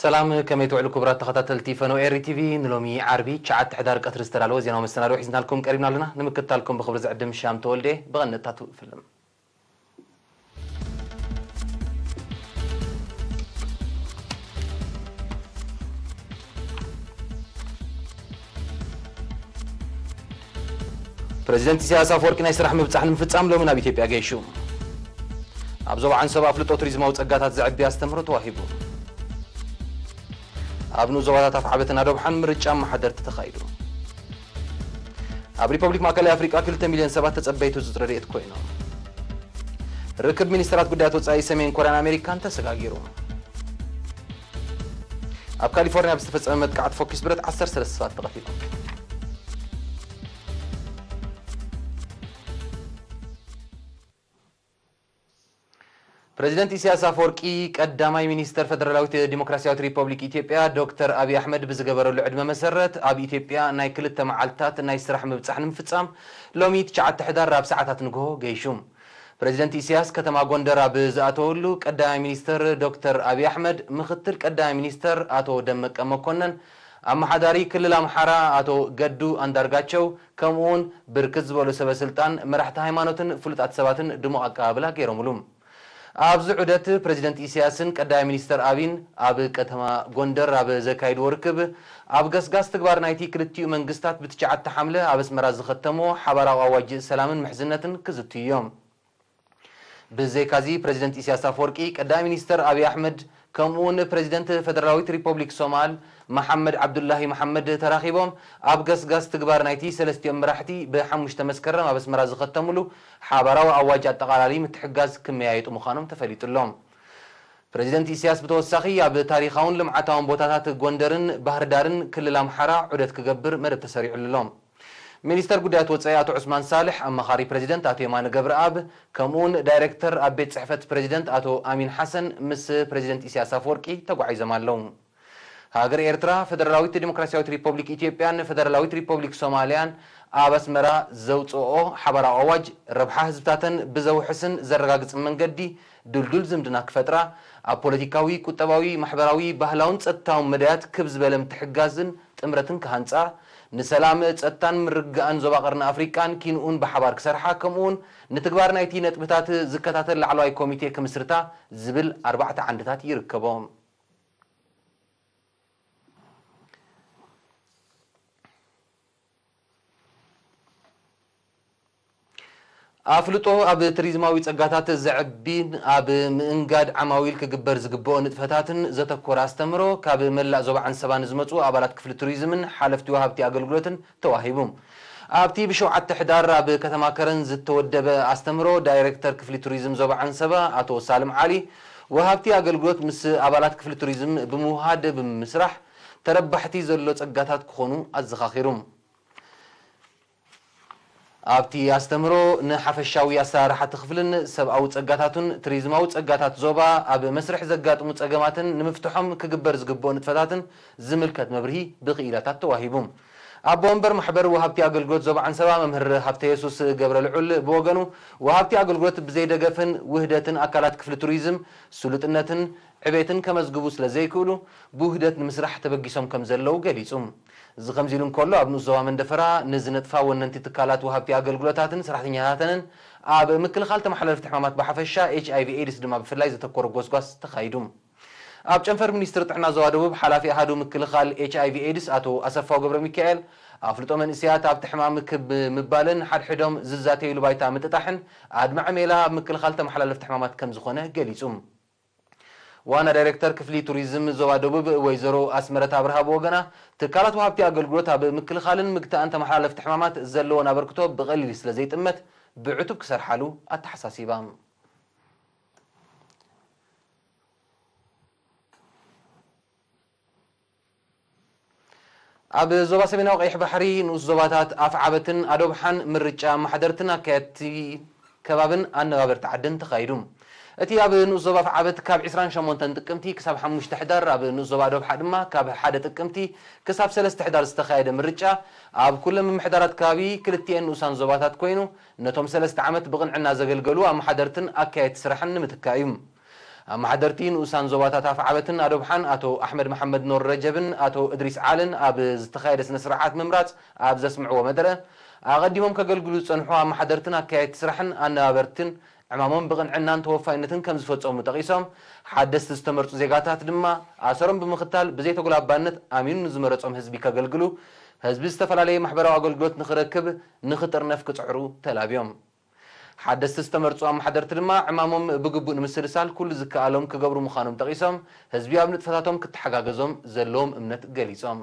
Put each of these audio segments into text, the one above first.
ሰላም፣ ከመይ ትውዕሉ ክቡራት ተኸታተልቲ ፈነወ ኤሪ ቲቪ? ንሎሚ ዓርቢ ትሽዓተ ሕዳር ቀትሪ ዝተዳለወ ዜናዊ መሰናድኦ ሒዝናልኩም ቀሪብና ኣለና። ንምክትታልኩም ብኽብሪ ዝዕድም ሻም ተወልደ። ብቐንድታቱ እፍልም። ፕረዚደንት ኢሳያስ ኣፈወርቂ ናይ ስራሕ ምብጻሕ ንምፍጻም ሎሚ ናብ ኢትዮጵያ ገይሹ። ኣብ ዞባ ዓንሰባ ኣፍልጦ ቱሪዝማዊ ጸጋታት ዘዕቢ ኣስተምህሮ ተዋሂቡ። ኣብ ንኡስ ዞባታት ኣፍዓበትን ኣዶብሓን ምርጫ ኣመሓደርቲ ተኻይዱ። ኣብ ሪፐብሊክ ማእከላይ ኣፍሪቃ ክልተ ሚልዮን ሰባት ተጸበይቲ ህጹጽ ረድኤት ኮይኖም። ርክብ ሚኒስተራት ጉዳያት ወጻኢ ሰሜን ኮርያን ኣሜሪካን ተሰጋጊሩ። ኣብ ካሊፎርኒያ ብዝተፈጸመ መጥቃዕቲ ፈኲስ ብረት ዓሰርተ ሰለስተ ሰባት ተቐቲሎም። ፕረዚደንት ኢሳያስ ኣፈወርቂ ቀዳማይ ሚኒስተር ፈደራላዊት ዲሞክራሲያዊት ሪፐብሊክ ኢትዮጵያ ዶክተር ኣብይ ኣሕመድ ብዝገበረሉ ዕድመ መሰረት ኣብ ኢትዮጵያ ናይ ክልተ መዓልታት ናይ ስራሕ ምብጻሕ ንምፍጻም ሎሚ ትሽዓተ ሕዳር ኣብ ሰዓታት ንግሆ ገይሹ። ፕረዚደንት ኢሳያስ ከተማ ጎንደር ኣብ ዝኣተወሉ ቀዳማይ ሚኒስተር ዶክተር ኣብይ ኣሕመድ፣ ምክትል ቀዳማይ ሚኒስተር ኣቶ ደመቀ መኮነን፣ ኣመሓዳሪ ክልል ኣምሓራ ኣቶ ገዱ ኣንዳርጋቸው፣ ከምኡውን ብርክት ዝበሉ ሰበ ስልጣን፣ መራሕቲ ሃይማኖትን ፍሉጣት ሰባትን ድሙቕ ኣቀባብላ ገይሮምሉ። ኣብዚ ዑደት ፕረዚደንት ኢሳያስን ቀዳማይ ሚኒስተር ኣብይን ኣብ ከተማ ጎንደር ኣብ ዘካይድዎ ርክብ፣ ኣብ ገስጋስ ትግባር ናይቲ ክልቲኡ መንግስታት ብትሽዓተ ሓምለ ኣብ ኣስመራ ዝኸተምዎ ሓባራዊ ኣዋጅ ሰላምን ምሕዝነትን ክዝትዩ እዮም። ብዘይካዚ ፕረዚደንት ኢሳያስ ኣፈወርቂ፣ ቀዳማይ ሚኒስተር ኣብይ ኣሕመድ ከምኡውን ፕረዚደንት ፈደራላዊት ሪፐብሊክ ሶማል መሓመድ ዓብዱላሂ መሓመድ ተራኺቦም ኣብ ገስጋስ ትግባር ናይቲ ሰለስቲኦም መራሕቲ ብሓሙሽተ መስከረም ኣብ ኣስመራ ዝኸተምሉ ሓባራዊ ኣዋጅ ኣጠቓላሊ ምትሕግጋዝ ክመያየጡ ምዃኖም ተፈሊጡ ኣሎ። ፕረዚደንት ኢሳያስ ብተወሳኺ ኣብ ታሪኻውን ልምዓታውን ቦታታት ጎንደርን ባህርዳርን ክልል ኣምሓራ ዑደት ክገብር መደብ ተሰሪዑሉ ኣሎ። ሚኒስተር ጉዳያት ወጻኢ ኣቶ ዑስማን ሳልሕ፣ ኣማኻሪ ፕረዚደንት ኣቶ የማነ ገብረኣብ፣ ከምኡውን ዳይሬክተር ኣብ ቤት ጽሕፈት ፕረዚደንት ኣቶ ኣሚን ሓሰን ምስ ፕረዚደንት ኢሳያስ ኣፈወርቂ ተጓዒዞም ኣለዉ። ሃገር ኤርትራ፣ ፈደራላዊት ዲሞክራሲያዊት ሪፐብሊክ ኢትዮጵያን ፈደራላዊት ሪፐብሊክ ሶማልያን ኣብ ኣስመራ ዘውጽኦ ሓባራዊ ኣዋጅ፣ ረብሓ ህዝብታተን ብዘውሕስን ዘረጋግጽን መንገዲ ድልዱል ዝምድና ክፈጥራ፣ ኣብ ፖለቲካዊ፣ ቁጠባዊ፣ ማሕበራዊ፣ ባህላውን ጸጥታውን መዳያት ክብ ዝበለ ምትሕግጋዝን ጥምረትን ክሃንጻ፣ ንሰላም፣ ጸጥታን ምርግጋእን ዞባ ቀርኒ ኣፍሪቃን ኪንኡን ብሓባር ክሰርሓ፣ ከምኡውን ንትግባር ናይቲ ነጥብታት ዝከታተል ላዕለዋይ ኮሚቴ ክምስርታ ዝብል ኣርባዕተ ዓንድታት ይርከቦ። ኣፍልጦ ኣብ ቱሪዝማዊ ጸጋታት ዘዕቢን ኣብ ምእንጋድ ዓማዊል ክግበር ዝግብኦ ንጥፈታትን ዘተኮረ ኣስተምህሮ ካብ መላእ ዞባ ዓንሰባ ንዝመጹ ኣባላት ክፍሊ ቱሪዝምን ሓለፍቲ ወሃብቲ ኣገልግሎትን ተዋሂቡ። ኣብቲ ብሸውዓተ ሕዳር ኣብ ከተማ ከረን ዝተወደበ ኣስተምህሮ ዳይሬክተር ክፍሊ ቱሪዝም ዞባ ዓንሰባ ኣቶ ሳልም ዓሊ፣ ወሃብቲ ኣገልግሎት ምስ ኣባላት ክፍሊ ቱሪዝም ብምውሃድ ብምስራሕ ተረባሕቲ ዘሎ ጸጋታት ክኾኑ ኣዘኻኺሩ። ኣብቲ ኣስተምህሮ ንሓፈሻዊ ኣሰራርሓ እቲ ክፍልን ሰብኣዊ ጸጋታቱን ቱሪዝማዊ ጸጋታት ዞባ ኣብ መስርሕ ዘጋጥሙ ጸገማትን ንምፍትሖም ክግበር ዝግብኦ ንጥፈታትን ዝምልከት መብርሂ ብክኢላታት ተዋሂቡ። ኣቦ ወንበር ማሕበር ወሃብቲ ኣገልግሎት ዞባ ዓንሰባ መምህር ሃብተ የሱስ ገብረ ልዑል ብወገኑ፣ ወሃብቲ ኣገልግሎት ብዘይደገፍን ውህደትን ኣካላት ክፍሊ ቱሪዝም ስሉጥነትን ዕቤትን ከመዝግቡ ስለ ዘይክእሉ፣ ብውህደት ንምስራሕ ተበጊሶም ከም ዘለዉ ገሊጹ። እዚ ከምዚ ኢሉ እንከሎ፣ ኣብ ንኡስ ዞባ መንደፈራ ንዝነጥፋ ወነንቲ ትካላት ወሃብቲ ኣገልግሎታትን ሰራሕተኛታተንን ኣብ ምክልኻል ተመሓላለፍቲ ሕማማት ብሓፈሻ፣ ኤች ኣይ ቪ ኤድስ ድማ ብፍላይ ዘተኮረ ጎስጓስ ተኻይዱ። ኣብ ጨንፈር ሚኒስትሪ ጥዕና ዞባ ደቡብ ሓላፊ ኣሃዱ ምክልኻል ኤች ኣይ ቪ ኤድስ ኣቶ ኣሰፋው ገብረ ሚካኤል፣ ኣፍልጦ መንእሰያት ኣብቲ ሕማም ክብ ምባልን ሓድሕዶም ዝዛተይሉ ባይታ ምጥጣሕን ኣድማዒ ሜላ ኣብ ምክልኻል ተመሓላለፍቲ ሕማማት ከም ዝኾነ ገሊጹ። ዋና ዳይሬክተር ክፍሊ ቱሪዝም ዞባ ደቡብ ወይዘሮ ኣስመረት ኣብርሃ ብወገና፣ ትካላት ወሃብቲ ኣገልግሎት ኣብ ምክልኻልን ምግታእን ተመሓላለፍቲ ሕማማት ዘለወን ኣበርክቶ ብቐሊል ስለ ዘይጥመት፣ ብዕቱብ ክሰርሓሉ ኣተሓሳሲባ። ኣብ ዞባ ሰሜናዊ ቀይሕ ባሕሪ ንኡስ ዞባታት ኣፍዓበትን ኣዶብሓን ምርጫ ኣመሓደርትን ኣካየድቲ ከባብን ኣነባበርቲ ዓድን ተኻይዱ። እቲ ኣብ ንኡስ ዞባ ኣፍዓበት ካብ ዕስራን ሸሞንተን ጥቅምቲ ክሳብ ሓሙሽተ ሕዳር፣ ኣብ ንኡስ ዞባ ኣዶብሓ ድማ ካብ ሓደ ጥቅምቲ ክሳብ ሰለስተ ሕዳር ዝተኻየደ ምርጫ፣ ኣብ ኩለን ምምሕዳራት ከባቢ ክልቲኤን ንኡሳን ዞባታት ኮይኑ፣ ነቶም ሰለስተ ዓመት ብቕንዕና ዘገልገሉ ኣመሓደርትን ኣካየድቲ ስራሕን ንምትካእ እዩ። ኣመሓደርቲ ንኡሳን ዞባታት ኣፍዓበትን ኣዶብሓን ኣቶ ኣሕመድ መሓመድ ኖር ረጀብን ኣቶ እድሪስ ዓልን ኣብ ዝተኻየደ ስነ ስርዓት ምምራጽ ኣብ ዘስምዕዎ መደረ፣ ኣቐዲሞም ከገልግሉ ዝጸንሑ ኣመሓደርትን ኣካየድቲ ስራሕን ኣነባበርትን ዕማሞም ብቕንዕናን ተወፋይነትን ከም ዝፈጸሙ ጠቒሶም፣ ሓደስቲ ዝተመርጹ ዜጋታት ድማ ኣሰሮም ብምኽታል ብዘይተጉላባነት ኣሚኑ ንዝመረጾም ህዝቢ ከገልግሉ፣ ህዝቢ ዝተፈላለየ ማሕበራዊ ኣገልግሎት ንኽረክብ ንኽጥርነፍ ክጽዕሩ ተላብዮም። ሓደስቲ ዝተመርጹ ኣመሓደርቲ ድማ ዕማሞም ብግቡእ ንምስልሳል ኩሉ ዝከኣሎም ክገብሩ ምዃኖም ጠቒሶም፣ ህዝቢ ኣብ ንጥፈታቶም ክተሓጋገዞም ዘለዎም እምነት ገሊጾም።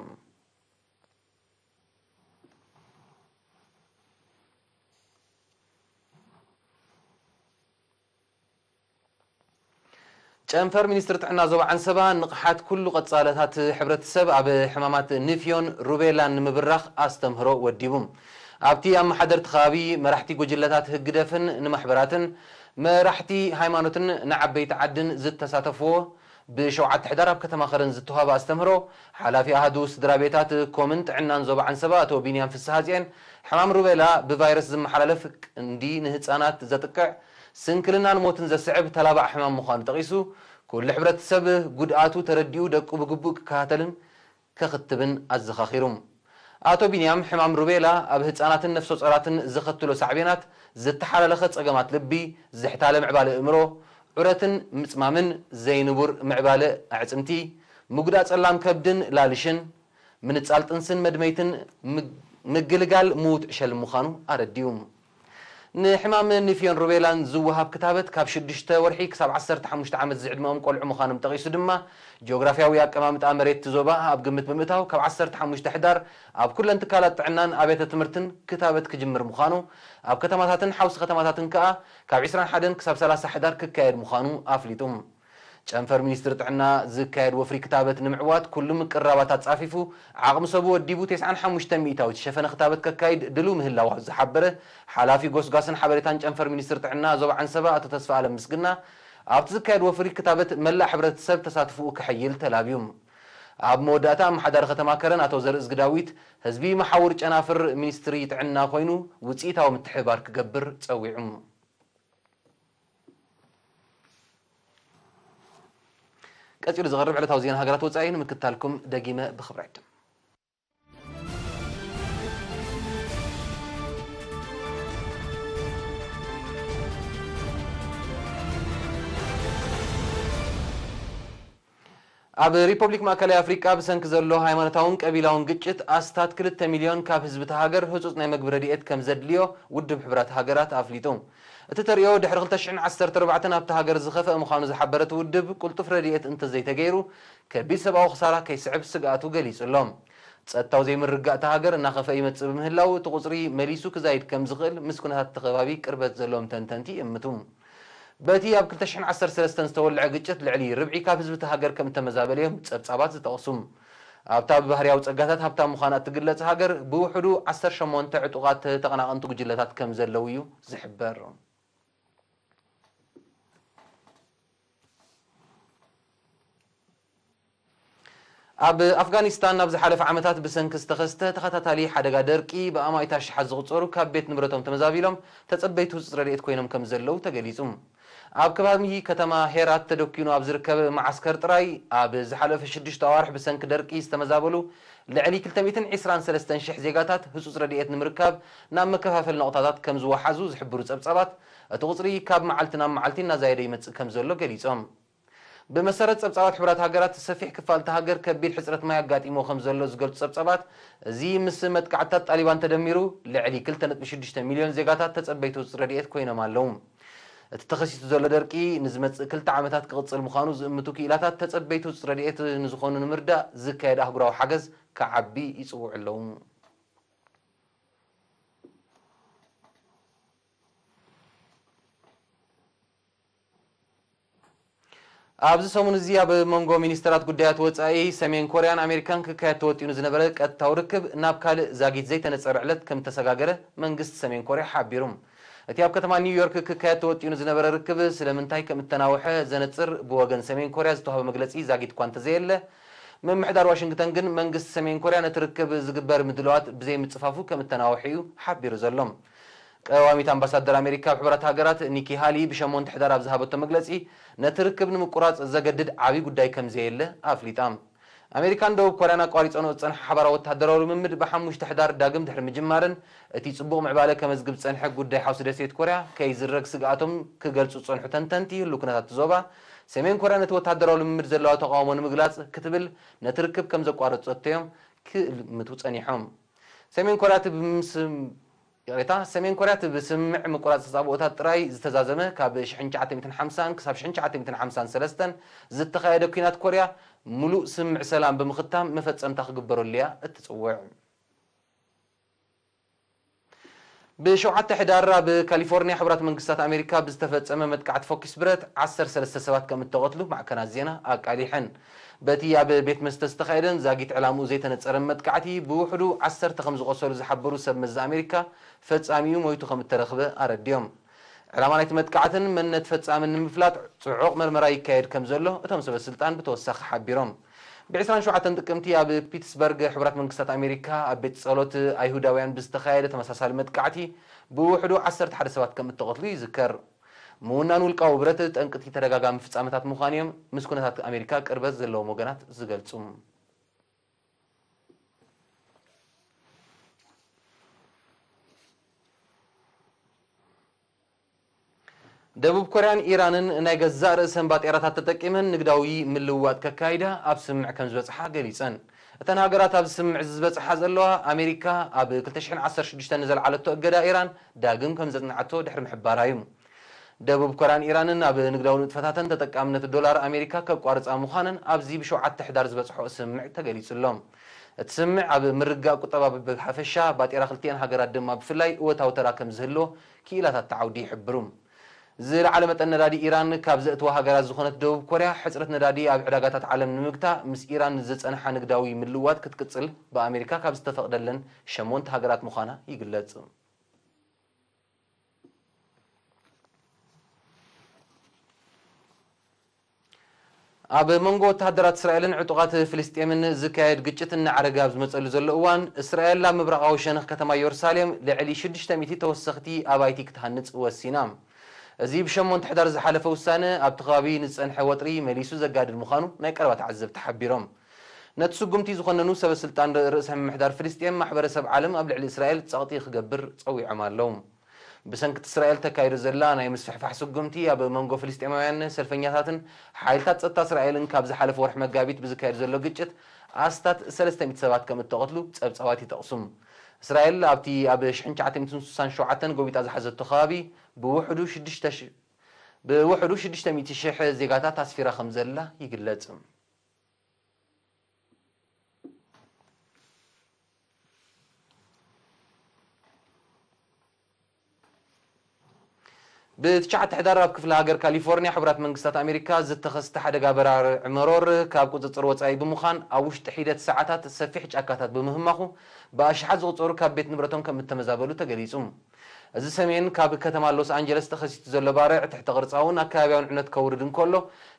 ጨንፈር ሚኒስትሪ ጥዕና ዞባ ዓንሰባ ንቕሓት ኩሉ ቀጻለታት ሕብረተሰብ ኣብ ሕማማት ንፍዮን ሩቤላን ንምብራኽ ኣስተምህሮ ወዲቡ። ኣብቲ ኣመሓደርቲ ከባቢ፣ መራሕቲ ጉጅለታት ህግደፍን ንማሕበራትን፣ መራሕቲ ሃይማኖትን ንዓበይቲ ዓድን ዝተሳተፍዎ ብሸውዓተ ሕዳር ኣብ ከተማ ከረን ዝተዋህበ ኣስተምህሮ፣ ሓላፊ ኣሃዱ ስድራ ቤታት ኮምን ጥዕናን ዞባ ዓንሰባ ኣቶ ቢንያም ፍስሃጽየን፣ ሕማም ሩቤላ ብቫይረስ ዝመሓላለፍ ቀንዲ ንህጻናት ዘጥቅዕ፣ ስንክልናን ሞትን ዘስዕብ ተላባዕ ሕማም ምዃኑ ጠቒሱ፣ ኩሉ ሕብረተሰብ ጉድኣቱ ተረዲኡ ደቁ ብግቡእ ክከታተልን ከኽትብን ኣዘኻኺሩ። ኣቶ ቢንያም፣ ሕማም ሩቤላ ኣብ ህጻናትን ነፍሰ ጾራትን ዘኸትሎ ሳዕቤናት፣ ዝተሓላለኸ ጸገማት ልቢ፣ ዝሕታለ ምዕባለ ኣእምሮ፣ ዑረትን ምጽማምን፣ ዘይንቡር ምዕባለ ኣዕጽምቲ፣ ምጉዳእ ጸላም ከብድን ላልሽን፣ ምንጻል ጥንስን መድመይትን፣ ም-፣ ምግልጋል ምዉት ዕሸል ምዃኑ ኣረዲኡ። ንሕማም ንፍዮን ሩቤላን ዝወሃብ ክታበት ካብ ሽዱሽተ ወርሒ ክሳብ ዓሰርተ ሓሙሽተ ዓመት ዝዕድመኦም ቆልዑ ምዃኖም ጠቒሱ ድማ፣ ጂኦግራፍያዊ ኣቀማምጣ መሬት እቲ ዞባ ኣብ ግምት ብምእታው፣ ካብ ዓሰርተ ሓሙሽተ ሕዳር ኣብ ኩለን ትካላት ጥዕናን ኣብያተ ትምህርትን ክታበት ክጅምር ምዃኑ፣ ኣብ ከተማታትን ሓውሲ ከተማታትን ከኣ ካብ ዕስራን ሓደን ክሳብ ሰላሳ ሕዳር ክካየድ ምዃኑ ኣፍሊጡ። ጨንፈር ሚኒስትሪ ጥዕና ዝካየድ ወፍሪ ክታበት ንምዕዋት ኩሉ ምቅርራባት ኣጻፊፉ፣ ዓቕሚ ሰቡ ወዲቡ፣ ተስዓን ሓሙሽተ ሚእታዊት ዝሸፈነ ክታበት ከካይድ ድሉው ምህላዋ ዝሓበረ ሓላፊ ጎስጓስን ሓበሬታን ጨንፈር ሚኒስትሪ ጥዕና ዞባ ዓንሰባ ኣቶ ተስፋ ኣለም ምስግና፣ ኣብቲ ዝካየድ ወፍሪ ክታበት መላእ ሕብረተሰብ ተሳትፎኡ ከሐይል ተላብዩ። ኣብ መወዳእታ፣ ኣመሓዳሪ ከተማ ከረን ኣቶ ዘርእዝጊ ዳዊት፣ ህዝቢ መሓውር ጨናፍር ሚኒስትሪ ጥዕና ኮይኑ ውጽኢታዊ ምትሕብባር ክገብር ጸዊዑ። ቀጺሉ ዝቐርብ ዕለታዊ ዜና ሃገራት ወጻኢ ንምክትታልኩም ደጊመ ብኽብሪ ዕድም። ኣብ ሪፐብሊክ ማእከላይ ኣፍሪቃ ብሰንኪ ዘሎ ሃይማኖታውን ቀቢላውን ግጭት ኣስታት ክልተ ሚልዮን ካብ ህዝቢ እታ ሃገር ህጹጽ ናይ መግቢ ረድኤት ከም ዘድልዮ ውድብ ሕቡራት ሃገራት ኣፍሊጡ። እቲ ተርእዮ ድሕሪ ክልተ ሽሕን ዓሰርተ ኣርባዕተን ኣብታ ሃገር ዝኸፍአ ምዃኑ ዝሓበረ እቲ ውድብ፣ ቅልጡፍ ረድኤት እንተዘይተገይሩ ከቢድ ሰብኣዊ ክሳራ ከይስዕብ ስግኣቱ ገሊጹ ኣሎ። ጸጥታዊ ዘይምርግጋእ እታ ሃገር እናኸፍአ ይመጽእ ብምህላው፣ እቲ ቁጽሪ መሊሱ ክዛይድ ከም ዝኽእል ምስ ኩነታት እቲ ከባቢ ቅርበት ዘለዎም ተንተንቲ ይእምቱ። በቲ ኣብ ክልተ ሽሕን ዓሰርተ ሰለስተን ዝተወልዐ ግጭት ልዕሊ ርብዒ ካብ ህዝቢ እታ ሃገር ከም እተመዛበለ እዮም ጸብጻባት ዝጠቕሱ። ኣብታ ብባህርያዊ ጸጋታት ሃብታም ምዃና እትግለጽ ሃገር፣ ብውሕዱ ዓሰርተ ሸሞንተ ዕጡቓት ተቐናቐንቲ ጉጅለታት ከም ዘለዉ እዩ ዝሕበር። ኣብ ኣፍጋኒስታን፣ ኣብ ዝሓለፈ ዓመታት ብሰንኪ ዝተኸስተ ተኸታታሊ ሓደጋ ደርቂ፣ ብኣማኢት ኣሽሓት ዝቑጸሩ ካብ ቤት ንብረቶም ተመዛቢሎም ተጸበይቲ ህጹጽ ረድኤት ኮይኖም ከም ዘለዉ ተገሊጹ። ኣብ ከባቢ ከተማ ሄራት ተደኲኑ ኣብ ዝርከብ መዓስከር ጥራይ፣ ኣብ ዝሓለፈ ሽዱሽተ ኣዋርሕ ብሰንኪ ደርቂ ዝተመዛበሉ ልዕሊ ክልተ ሚእትን ዕስራን ሰለስተን ሽሕ ዜጋታት ህጹጽ ረድኤት ንምርካብ ናብ መከፋፈሊ ነቑጣታት ከም ዝወሓዙ ዝሕብሩ ጸብጻባት፣ እቲ ቁጽሪ ካብ መዓልቲ ናብ መዓልቲ እናዛየደ ይመጽእ ከም ዘሎ ገሊጾም። ብመሰረት ጸብጻባት ሕቡራት ሃገራት፣ ሰፊሕ ክፋል እታ ሃገር ከቢድ ሕጽረት ማይ ኣጋጢሞ ከም ዘሎ ዝገልጹ ጸብጻባት፣ እዚ ምስ መጥቃዕትታት ጣሊባን ተደሚሩ፣ ልዕሊ ክልተ ነጥቢ ሽዱሽተ ሚልዮን ዜጋታት ተጸበይቲ ህጹጽ ረድኤት ኮይኖም ኣለዉ። እቲ ተኸሲቱ ዘሎ ደርቂ ንዝመጽእ ክልተ ዓመታት ክቕጽል ምዃኑ ዝእምቱ ክኢላታት፣ ተጸበይቲ ህጹጽ ረድኤት ንዝኾኑ ንምርዳእ ዝካየድ ኣህጉራዊ ሓገዝ ክዓቢ ይጽውዑ ኣለዉ። ኣብዚ ሰሙን እዚ ኣብ መንጎ ሚኒስተራት ጉዳያት ወጻኢ ሰሜን ኮርያን ኣሜሪካን ክካየድ ተወጢኑ ዝነበረ ቀጥታዊ ርክብ ናብ ካልእ ዛጊት ዘይተነጸረ ዕለት ከም እተሰጋገረ መንግስቲ ሰሜን ኮርያ ሓቢሩ። እቲ ኣብ ከተማ ኒውዮርክ ክካየድ ተወጢኑ ዝነበረ ርክብ ስለምንታይ ከም እተናውሐ ዘነጽር ብወገን ሰሜን ኮርያ ዝተዋህበ መግለጺ ዛጊት እኳ እንተዘየለ፣ ምምሕዳር ዋሽንግተን ግን መንግስቲ ሰሜን ኮርያ ነቲ ርክብ ዝግበር ምድላዋት ብዘይምጽፋፉ ከም እተናውሐ እዩ ሓቢሩ ዘሎ። ቀዋሚት ኣምባሳደር ኣሜሪካ ኣብ ሕቡራት ሃገራት ኒኪ ሃሊ ብሸሞንተ ሕዳር ኣብ ዝሃበቶ መግለጺ፣ ነቲ ርክብ ንምቁራጽ ዘገድድ ዓቢ ጉዳይ ከም ዘየለ ኣፍሊጣ። ኣሜሪካን ደቡብ ኮርያን ኣቋሪጸንኦ ዝጸንሓ ሓባራዊ ወተሃደራዊ ልምምድ ብሓሙሽተ ሕዳር ዳግም ድሕሪ ምጅማረን፣ እቲ ጽቡቕ ምዕባለ ከመዝግብ ዝጸንሐ ጉዳይ ሓውሲ ደሴት ኮርያ ከይዝረግ ስግኣቶም ክገልጹ ዝጸንሑ ተንተንቲ፣ ህሉው ኩነታት እቲ ዞባ፣ ሰሜን ኮርያ ነቲ ወተሃደራዊ ልምምድ ዘለዋ ተቓውሞ ንምግላጽ ክትብል ነቲ ርክብ ከም ዘቋረጸቶ እዮም ክእምቱ ጸኒሖም። ሰሜን ኮርያ እቲ ብምስም-፣ ይቕሬታ፣ ሰሜን ኮርያ እቲ ብስምምዕ ምቁራጽ ተጻብኦታት ጥራይ ዝተዛዘመ ካብ ሽሕን ትሽዓተ ሚእትን ሓምሳን ክሳብ ሽሕን ትሽዓተ ሚእትን ሓምሳን ሰለስተን ዝተኻየደ ኲናት ኮርያ፣ ምሉእ ስምምዕ ሰላም ብምኽታም መፈጸምታ ክግበረሉ እያ እትጽውዕ። ብሸውዓተ ሕዳር ኣብ ካሊፎርኒያ ሕቡራት መንግስታት ኣሜሪካ ብዝተፈጸመ መጥቃዕቲ ፎኪስ ብረት ዓሰርተ ሰለስተ ሰባት ከም እተቐትሉ ማዕከናት ዜና ኣቃሊሐን። በቲ ኣብ ቤት መስተ ዝተኻየደን ዛጊት ዕላምኡ ዘይተነጸረን መጥቃዕቲ ብውሕዱ ዓሰርተ ከም ዝቖሰሉ ዝሓበሩ ሰብ መዚ ኣሜሪካ፣ ፈጻሚኡ ሞይቱ ከም እተረኽበ ኣረዲኦም። ዕላማ ናይቲ መጥቃዕትን መንነት ፈጻምን ንምፍላጥ ጽዑቕ መርመራ ይካየድ ከም ዘሎ እቶም ሰበ ስልጣን ብተወሳኺ ሓቢሮም። ብ ዕስራን ሸውዓተን ጥቅምቲ ኣብ ፒትስበርግ ሕቡራት መንግስታት ኣሜሪካ ኣብ ቤት ጸሎት ኣይሁዳውያን ብዝተኻየደ ተመሳሳሊ መጥቃዕቲ ብውሕዱ ዓሰርተ ሓደ ሰባት ከም እተቐትሉ ይዝከር። ምውናን ውልቃዊ ብረት ጠንቅቲ ተደጋጋሚ ፍጻመታት ምዃን እዮም ምስ ኩነታት ኣሜሪካ ቅርበት ዘለዎም ወገናት ዝገልጹ። ደቡብ ኮርያን ኢራንን ናይ ገዛእ ርእሰን ባጤራታት ተጠቂመን ንግዳዊ ምልውዋጥ ከካይዳ ኣብ ስምምዕ ከም ዝበጽሓ ገሊጸን። እተን ሃገራት ኣብዚ ስምምዕ እዚ ዝበጽሓ ዘለዋ፣ ኣሜሪካ ኣብ ክልተ ሽሕን ዓሰርተ ሽዱሽተን ንዘልዓለቶ እገዳ ኢራን ዳግም ከም ዘጽንዓቶ ድሕሪ ምሕባራ እዩ። ደቡብ ኮርያን ኢራንን ኣብ ንግዳዊ ንጥፈታተን ተጠቃምነት ዶላር ኣሜሪካ ከቋርጻ ምዃነን ኣብዚ ብሸውዓተ ሕዳር ዝበጽሖ ስምምዕ ተገሊጹ ኣሎ። እቲ ስምምዕ ኣብ ምርግጋእ ቁጠባ ብሓፈሻ፣ ባጤራ ክልቲኣን ሃገራት ድማ ብፍላይ እወታዊ ተራ ከም ዝህልዎ ክኢላታት እቲ ዓውዲ ይሕብሩ። ዝለዓለ መጠን ነዳዲ ኢራን ካብ ዘእትዋ ሃገራት ዝኾነት ደቡብ ኮርያ፣ ሕጽረት ነዳዲ ኣብ ዕዳጋታት ዓለም ንምግታእ ምስ ኢራን ዝጸንሓ ንግዳዊ ምልውዋጥ ክትቅጽል ብኣሜሪካ ካብ ዝተፈቕደለን ሸሞንተ ሃገራት ምዃና ይግለጽ። ኣብ መንጎ ወተሃደራት እስራኤልን ዕጡቓት ፍልስጤምን ዝካየድ ግጭት እናዓረገ ኣብ ዝመጸሉ ዘሎ እዋን፣ እስራኤል ኣብ ምብራቓዊ ሸነኽ ከተማ ኢየሩሳሌም ልዕሊ ሽዱሽተ ሚእቲ ተወሰኽቲ ኣባይቲ ክትሃንጽ ወሲና። እዚ ብሸሞንተ ሕዳር ዝሓለፈ ውሳነ ኣብቲ ከባቢ ንዝጸንሐ ወጥሪ መሊሱ ዘጋድድ ምዃኑ ናይ ቀረባ ተዓዘብቲ ሓቢሮም። ነቲ ስጉምቲ ዝኾነኑ ሰበ ስልጣን ርእሰ ምምሕዳር ፍልስጤም፣ ማሕበረሰብ ዓለም ኣብ ልዕሊ እስራኤል ጸቕጢ ክገብር ጸዊዖም ኣለዉ። ብሰንኪ እቲ እስራኤል ተካይዶ ዘላ ናይ ምስፍሕፋሕ ስጉምቲ፣ ኣብ መንጎ ፍልስጤማውያን ሰልፈኛታትን ሓይልታት ጸጥታ እስራኤልን ካብ ዝሓለፈ ወርሒ መጋቢት ብዝካየድ ዘሎ ግጭት ኣስታት ሰለስተ ሚእቲ ሰባት ከም እተቐትሉ ጸብጻባት ይጠቕሱ። እስራኤል ኣብቲ ኣብ ሽሕን ትሽዓተ ሚእትን ስሳን ሸውዓተን ጎቢጣ ዝሓዘቶ ከባቢ ብውሕዱ ሽዱሽተ ሺሕ፣ ብውሕዱ ሽዱሽተ ሚእቲ ሺሕ ዜጋታት ኣስፊራ ከም ዘላ ይግለጽ። ብትሽዓተ ሕዳር ኣብ ክፍለ ሃገር ካሊፎርኒያ ሕቡራት መንግስታት ኣሜሪካ ዝተኸስተ ሓደጋ በራሪ ዕመሮር ካብ ቁጽጽር ወጻኢ ብምዃን፣ ኣብ ውሽጢ ሒደት ሰዓታት ሰፊሕ ጫካታት ብምህማኹ፣ ብኣሽሓት ዝቑጸሩ ካብ ቤት ንብረቶም ከም እተመዛበሉ ተገሊጹ። እዚ ሰሜን ካብ ከተማ ሎስ ኣንጀለስ ተኸሲቱ ዘሎ ባርዕ ትሕተ ቅርጻውን ኣከባቢያውን ዕንወት ከውርድ እንከሎ፣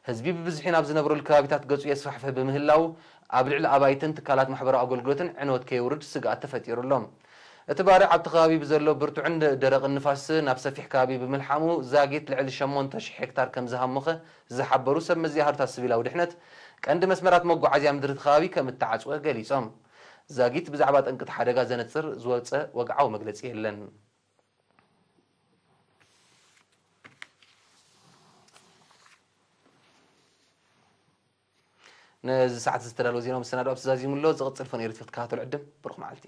ህዝቢ ብብዝሒ ናብ ዝነብረሉ ከባቢታት ገጹ የስፋሕፍሕ ብምህላው፣ ኣብ ልዕሊ ኣባይትን ትካላት ማሕበራዊ ኣገልግሎትን ዕንወት ከየውርድ ስግኣት ተፈጢሩ ኣሎ። እቲ ባርዕ ኣብቲ ከባቢ ብዘሎ ብርቱዕን ደረቕን ንፋስ ናብ ሰፊሕ ከባቢ ብምልሓሙ፣ ዛጊት ልዕሊ ሸሞንተ ሺሕ ሄክታር ከም ዝሃሞኸ ዝሓበሩ ሰብ መዚ ኣሃዱታት ስቪላዊ ድሕነት፣ ቀንዲ መስመራት መጓዓዝያ ምድሪ እቲ ከባቢ ከም እተዓጽወ ገሊጾም። ዛጊት ብዛዕባ ጠንቂ እቲ ሓደጋ ዘነጽር ዝወጸ ወግዓዊ መግለጺ የለን። ነዚ ሰዓት ዝተዳለወ ዜና መሰናዶ ኣብዚ ዛዚሙ ኣሎ። ዝቕጽል ፈን ኤሪትዮ ክትከታተሉ ዕድም። ብሩኽ መዓልቲ።